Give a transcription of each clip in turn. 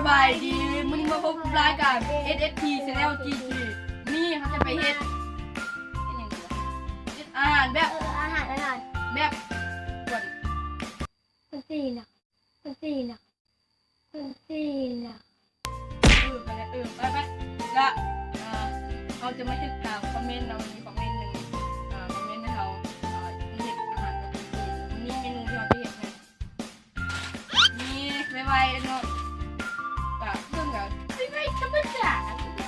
ບາຍດີ ມື້ນີ້ມາພົບກັບລາຍການ ເອສເອສທີ Channel ຈີຈີ ມື້ນີ້ເຮົາຈະໄປເຮັດ ເຮັດຫຍັງດີວະ ເຮັດອາຫານແບບ ເອີ ອາຫານ ອາຫານ ແບບ ຄົນຈີນນະ ຄົນຈີນນະ ຄົນຈີນນະ ເອີ ໄປແລ້ວ ເອີ ໄປ ໄປ ລະ ເອີ ເຮົາຈະມາເຮັດຕາມຄອມເມັນເນາະ ມີຄອມເມັນໜຶ່ງ ເອີ ຄອມເມັນໃຫ້ເຮົາ ເອີ ເຮັດອາຫານກັບຄົນຈີນ ມື້ນີ້ເມນູທີ່ເຮົາຈະເຮັດແມ່ນ ນີ້ໄວໆເນາະ ກະເບິ່ງກະໄວໆທຳມະດາ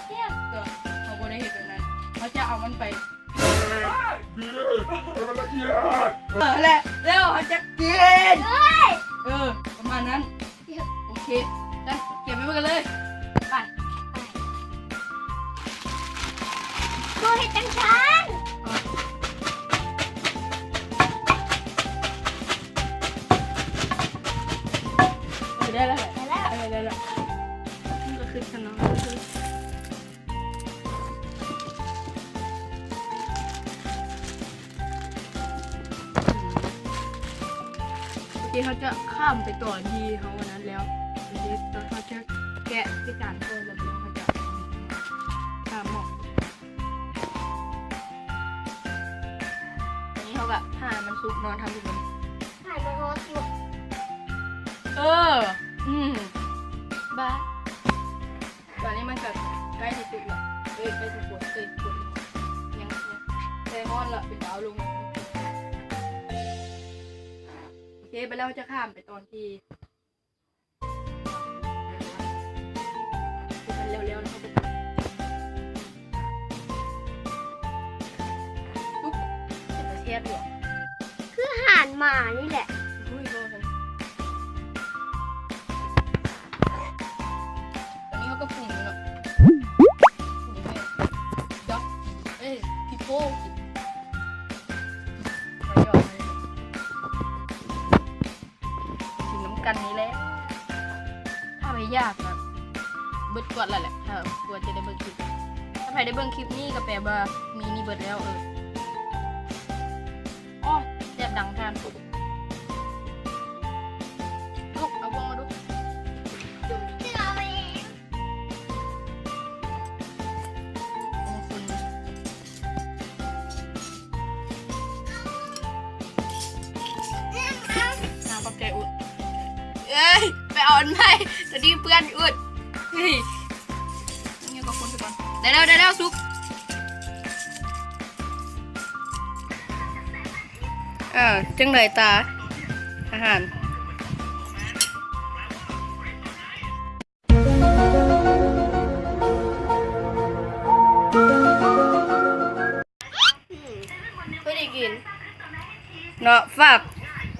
ແຊບຕົວະ ເຮົາບໍ່ໄດ້ເຮັດແບບນັ້ນ ເຮົາຈະເອົາມັນໄປ ເອີ ແຫຼະ ແລ້ວເຮົາຈະກິນ ເອີ ປະມານນັ້ນ ໂອເຄ ຊັ້ນກຽມໄປເບິ່ງກັນເລີຍ ໄປ ບໍ່ເຮັດຈັ່ງຊັ້ນ ເອີ ໄດ້ແລ້ວ ໄດ້ແລ້ວ ເອີ ໄດ້ແລ້ວ ມັນກະຄືກັນເນາະ. ໂອເຄ ເຮົາຈະຂ້າມໄປຕໍ່ທີ່ເຮົາອັນນັ້ນແລ້ວ ໂອເຄ ເຮົາຈະແກະທີ່ຈານກ່ອນ ແລ້ວເຮົາຈະຂ້າມເນາະ ອັນນີ້ເຮົາກະຖ້າໃຫ້ມັນສຸກເນາະ ທ່ານຜູ້ຊົມ ໃຫ້ມັນຮ້ອນສຸກ ເອີ ອືມ ບາຍ. ຕອນນີ້ມັນກະໃກ້ຊິສຸກແລ້ວ ເອີຍ ໃກ້ຊິປົດ ເອີຍ ປົດ ຍັງ ຍັງ ແຕ່ຮ້ອນລະ ເປັນຕາເອົາລົງ ໂອເຄ ບາດແລ້ວເຮົາຈະຂ້າມໄປຕອນທີ່ ເຮັດມັນແລ້ວໆ ແລ້ວເຮົາໄປ ສຸກ ເປັນຕາແຊບຢູ່ ຄືອາຫານໝານີ້ແຫຼະ ອຸ້ຍ ບໍ່ ຕອນນີ້ເຮົາກະປຸງເນາະ ປຸງໃຫ້ ດອກ ເອີຍ ພີໂປ້ ກິນ ກິນນຳກັນນີ້ແຫຼະ ຖ້າໃຜຢາກກະເບິດກວດລະແຫຼະ ຖ້າກວດຈະໄດ້ເບິ່ງຄລິບ ຖ້າໃຜໄດ້ເບິ່ງຄລິບນີ້ກະແປວ່າມີນີ້ເບິດແລ້ວ ເອີ ອໍ ແຊບດັງທ່ານ ລຸກ ເອົາບ່ວງມາດູ ຂອບໃຈອຸດ ເອີຍ ໄປເອົາອັນໃໝ່ ໂຕນີ້ເປື້ອນອຸດ ເຮີ້ຍ ນີ້ກະຄົນໄປກ່ອນ ໄດ້ແລ້ວ ໄດ້ແລ້ວ ສຸກ ເອີ ຈັ່ງໃດຕາ ອາຫານ ພໍດີກິນ ເນາະ ຝາກ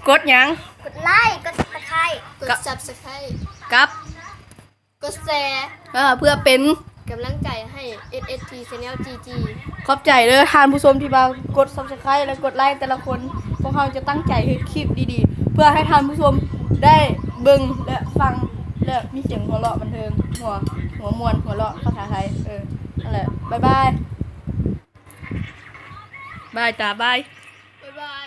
ກົດຫຍັງ ກົດໄລ ກົດຊັບສະໄຄ ກົດຊັບສະໄຄ ກັບ ກົດແຊ ເອີ ເພື່ອເປັນກຳລັງໃຈໃຫ້ ເອສເອສທີ Channel ຈີຈີ ຂອບໃຈເດີທ່ານຜູ້ຊົມທີ່ມາກົດຊັບສະໄຄ ແລະ ກົດໄລແຕ່ລະຄົນ ພວກເຮົາຈະຕັ້ງໃຈເຮັດຄລິບດີໆ ເພື່ອໃຫ້ທ່ານຜູ້ຊົມໄດ້ເບິ່ງ ແລະ ຟັງ ແລະ ມີສຽງຫົວເລາະບັນເທີງ ຫົວ ຫົວມ່ວນ ຫົວເລາະພາສາໄທ ເອີ ນັ້ນແຫຼະ ບາຍບາຍ ບາຍຕາ ບາຍ ບາຍບາຍ.